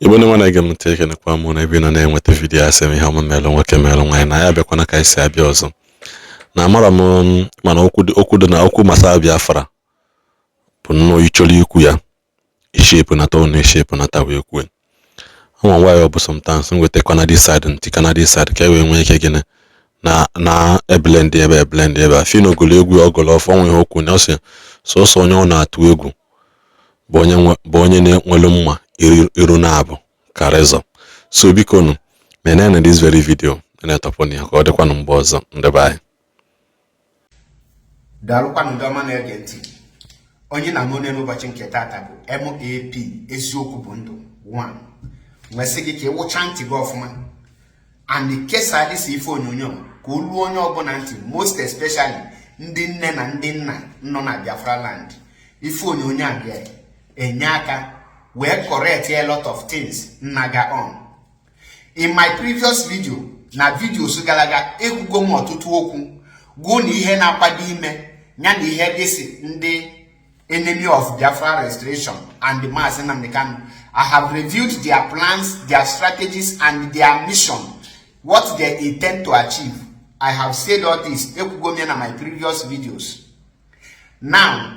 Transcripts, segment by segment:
Igbo ndị nwa na-ege m ntị, ekenekwa mụ na ebe ị nọ na-enweta video. Asị m ihe ọma melụ nwoke, melụ nwaanyị, na ya abịakwana ka anyị si abịa ọzọ. Na amara m, mana okwu dị na okwu masa Biafra bụ nnọọ ịchọrọ ikwu ya ishepụ nata ụnụ ishepụ nata wee kwue ụmụ nwaanyị. Ọ bụ sometimes m wetakwana this side ntị kana this side ka e wee nwee ike gịnị na eblend ebe eblend ebe a. Fino gụrụ egwu ọ gụrụ ọfọ nwe ihe okwu na ọ sị sọsọ onye ọ na-atụ egwu bụ onye na-enwelu mma iru na-abụ ka razor. So biko nụ, menene this very video na-etọpụ ya ka ọ dịkwanụ mgbe ọzọ. Ndị be anyị. Daalụkwanụ, ndị ọma na-ege ntị. Onye na onye n'ụbọchị nke taata bụ MAP, Eziokwu bụ Ndụ 1. Nwesị gị ka ị wụcha ntị gị ọfụma and kesaa dịsa ife onyonyo ka o luo onye ọbụla ntị, most especially ndị nne na ndị nna nọ na Biafra land. Ife onyonyo a ga-enye aka wee correct a lot of things na-aga on. In my previous video na videos gara aga, ekwugo m ọtụtụ okwu gwuo na ihe na-akwado ime ya na ihe dịsị ndị enemy of Biafra restoration and the Maazị Nnamdi Kanu. I have reviewed their plans, their strategies and their mission, what they intend to achieve. I have said all this, ekwugo m ya na my previous videos. Now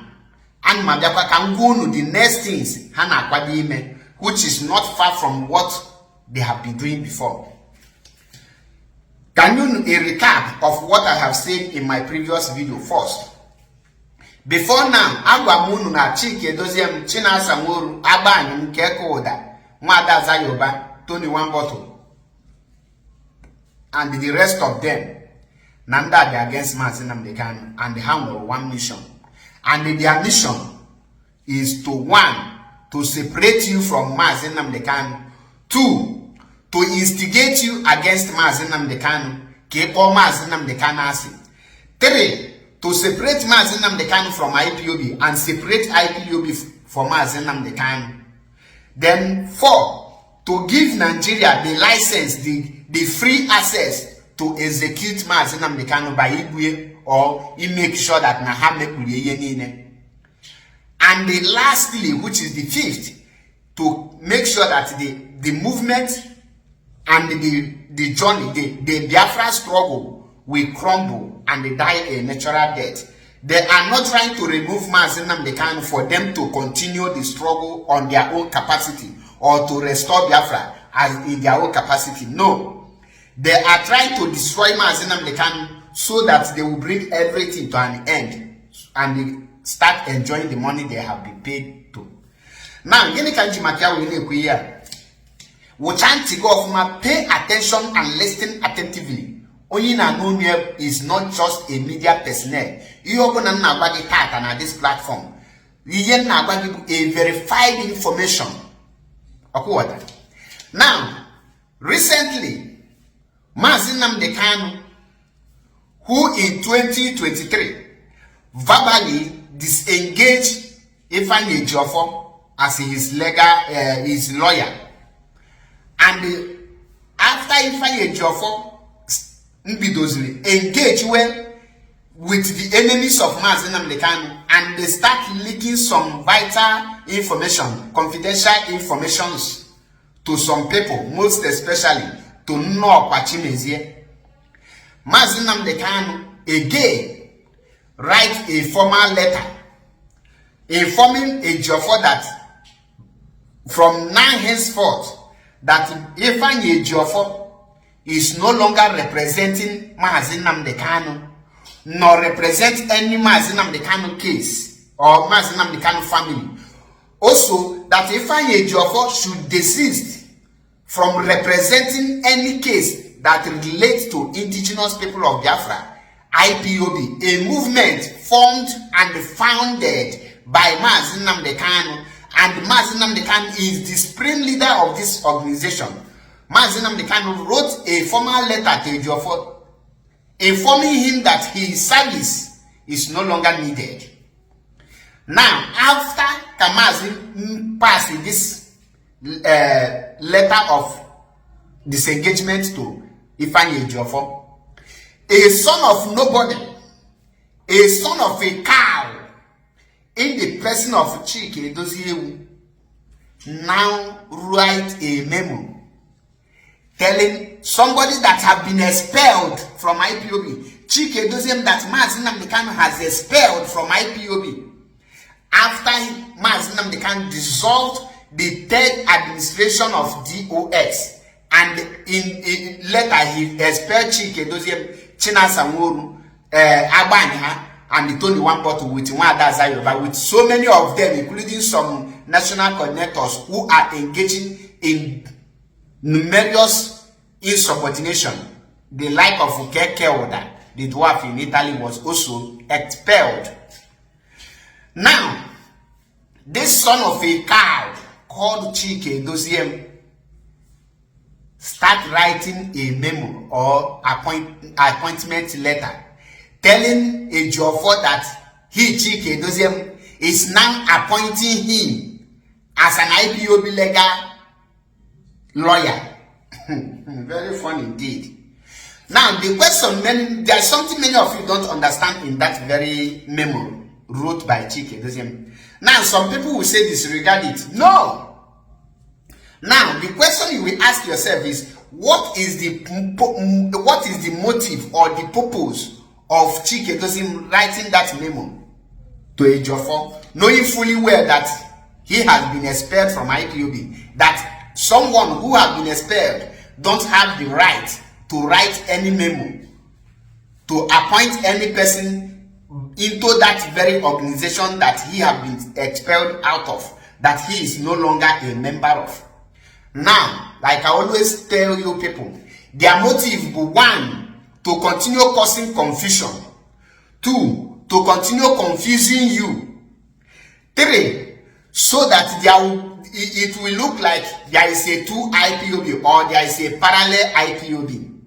ana m abịakwa ka m gwa unu the next things ha na-akwado ime, which is not far from what they have been doing before. Can you a recap of what I have said in my previous video first? Before now, agwa m unu na Chike Edoziem, Chinasa Nworu, Agbanyụ nke ka ụda, Nwada Zayoba, Tony One Bottle and the rest of them, na ndị a dị against Maazị Nnamdi Kanu and ha nwere one mission, and their mission is to, one, to separate you from Maazị Nnamdi Kanu, two, to instigate you against Maazị Nnamdi Kanu, ka ị kpọọ Maazị Nnamdi Kanu asị, three, to separate Maazị Nnamdi Kanu from IPOB and separate IPOB from Maazị Nnamdi Kanu, then four, to give Nigeria the license, the free access to execute Maazị Nnamdi Kanu by igbue or make sure that na ha mekpuru ihe niile, and the lastly, which is the fifth, to make sure that the movement and the journey, the Biafra struggle will crumble and die a natural death. They are not trying to remove Maazị Nnamdi Kanu for them to continue the struggle on their own capacity or to restore Biafra as in their own capacity. No. They are trying to destroy Maazị Nnamdi Kanu so that they will bring everything to an end and they start enjoying the money they have been paid to. Now, gịnị ka m ji maka ya wee na-ekwu ihe a? Wụcha ntị gị ọfụma, pay attention and listen attentively. Onye na-anụ olu ya is not just a media personnel. Ihe ọbụla m na-agwa gị tata na this platform, ihe m na-agwa gị bụ a verified information. Ọkwụghọta? Now, recently, Maazị Nnamdi Kanu, who in 2023 verbally disengaged Ifeanyi Ejiofor as his legal his lawyer, and after Ifeanyi Ejiofor mbidoziri engage well with the enemies of Maazị Nnamdi Kanu and they start leaking some vital information, confidential informations to some people, most especially to Nnọkwa Chimezie, Maazị Nnamdi Kanu again write a formal letter informing Ejiofor that from now henceforth that Ifeanyi Ejiofor is no longer representing Maazị Nnamdi Kanu nor represent any Maazị Nnamdi Kanu case or Maazị Nnamdi Kanu family. Also, that Ifeanyi Ejiofor should desist from representing any case that relates to Indigenous People of Biafra, IPOB, a movement formed and founded by Maazị Nnamdi Kanu, and Maazị Nnamdi Kanu is the supreme leader of this organization. Maazị Nnamdi Kanu wrote a formal letter to Ejiofor informing him that his service is no longer needed. Now, after ka Maazị passed this letter of disengagement to Ifeanyi Ejiofor, a son of nobody, a son of a cow, in the person of Chike Edoziewu, Now write a memo telling somebody that have been expelled from IPOB, Chike Doziem, that Mazi Nnamdi Kanu has expelled from IPOB after Mazi Nnamdi Kanu dissolved the third administration of DOS, and in later he expelled Chike Doziem, Chinasa Nworu, Agbaniha, and the Tony One Bottle with Nwada Zayoba, with so many of them, including some national coordinators who are engaging in numerous insubordination. The like of Ukeke Oda, the dwarf in Italy, was also expelled. Now, this son of a cow called Chike Doziem start writing a memo or appointment letter telling Ejiofor that he, Chike Doziem, is now appointing him as an IPOB legal lawyer. Very funny indeed. Now, the question, there's something many of you don't understand in that very memo wrote by Chike Doziem. Now, some people will say disregard it. No. Now, the question you will ask yourself is, what is the motive or the purpose of Chike Doziem writing that memo to Ejiofor, knowing fully well that he has been expelled from IPOB, that someone who has been expelled don't have the right to write any memo to appoint any person into that very organization that he has been expelled out of, that he is no longer a member of? Now, like I always tell you people, their motive bụ one, to continue causing confusion; two, to continue confusing you; three, so that it will look like there is a two IPOB or there is a parallel IPOB.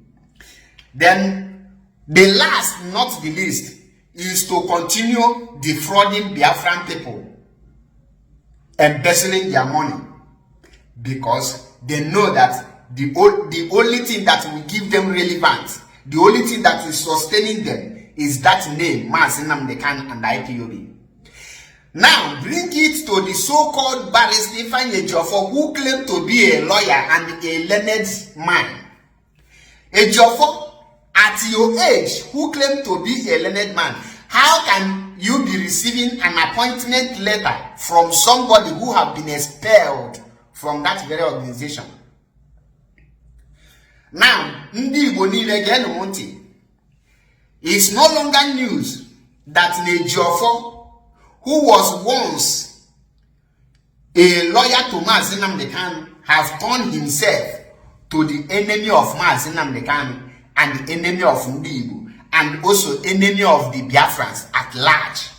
Then the last, not the least, is to continue defrauding Biafran people, embezzling their money, because they know that the only thing that will give them relevance, the only thing that is sustaining them, is that name, Mazi Nnamdi Kanu and IPOB. Now, bring it to the so-called Barrister Ifeanyi Ejiofor, who claimed to be a lawyer and a learned man. Ejiofor, at your age, who claim to be a learned man, how can you be receiving an appointment letter from somebody who have been expelled from that very organization? Now, ndị Igbo niile, geenụ m ntị. It's no longer news that Ejiofor, who was once a lawyer to Mazi Nnamdi Kanu, have turned himself to the enemy of Mazi Nnamdi Kanu and the enemy of Ndị Igbo and also enemy of the Biafrans at large.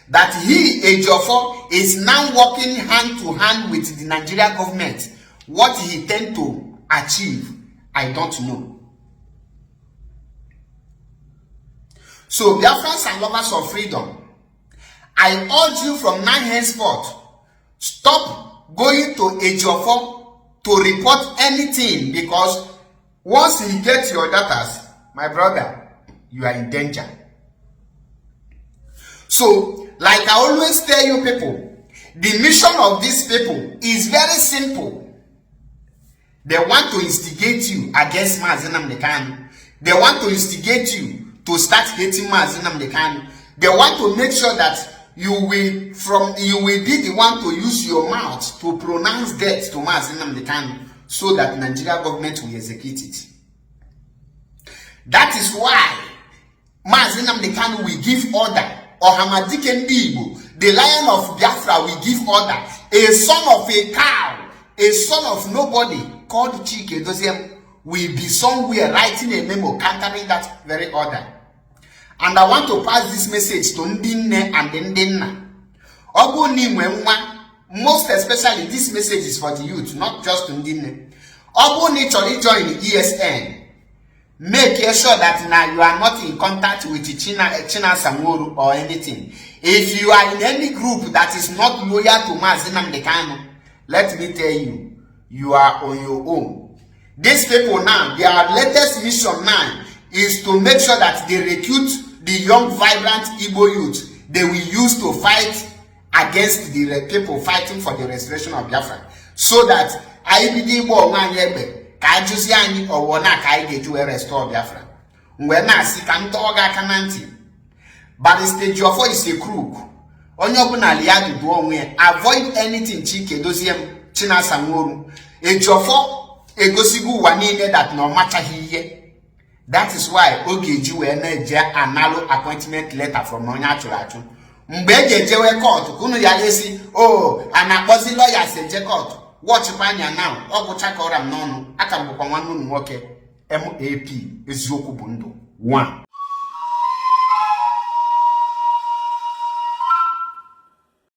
That he, Ejiofor, is now working hand to hand with the Nigeria government. What he intend to achieve, I don't know. So, Biafrans and lovers of freedom, I urge you from now henceforth, stop going to Ejiofor to report anything, because once he gets your datas, my brother, you are in danger. So, like I always tell you people, the mission of these people is very simple. They want to instigate you against Mazi Nnamdi Kanu. They want to instigate you to start hating Mazi Nnamdi Kanu. They want to make sure that you will be the one to use your mouth to pronounce death to Mazi Nnamdi Kanu so that Nigeria government will execute it. That is why Mazi Nnamdi Kanu will give order. Ohamadike Ndị Igbo, the Lion of Biafra, will give order. A son of a cow, a son of nobody called Chike Doziem will be somewhere writing a memo countering that very order. And I want to pass this message to ndị nne and ndị nna. Ọ bụrụ na ị nwee nwa, most especially this message is for the youth, not just to ndị nne. Ọ bụrụ na ị chọrọ ijoin ESN, make sure that now you are not in contact with China Nworu or anything. If you are in any group that is not loyal to Mazi Nnamdi Kanu, let me tell you, you are on your own. These people now, their latest mission now is to make sure that they recruit the young, vibrant Igbo youth they will use to fight against the people fighting for the restoration of Biafra. So that anyị bido ịgba onwe anyị egbe, ka a jụzie anyị ọwụọ na ka anyị ga-eji wee restore Biafra. Mgbe na-asị ka m tọọ gị aka na ntị, Barrister Ejiofor is a crook. Onye ọbụla li ya duduo onwe ya. Avoid anything Chike Dozie m, Chinasa Nworu. Ejiofor egosigo ụwa niile that na ọ machaghị ihe. That is why ọ ga-eji wee na-eje analụ appointment letter from onye achụrụ achụ. Mgbe e ga-ejewe court, ka unu ya esi o a na-akpọzi lawyers eje court. Watchkwa anya now. Ọ gwụcha ka ọra m n'ọnụ. Aka m bụkwa nwanne unu nwoke, MAP. Eziokwu bụ ndụ. One.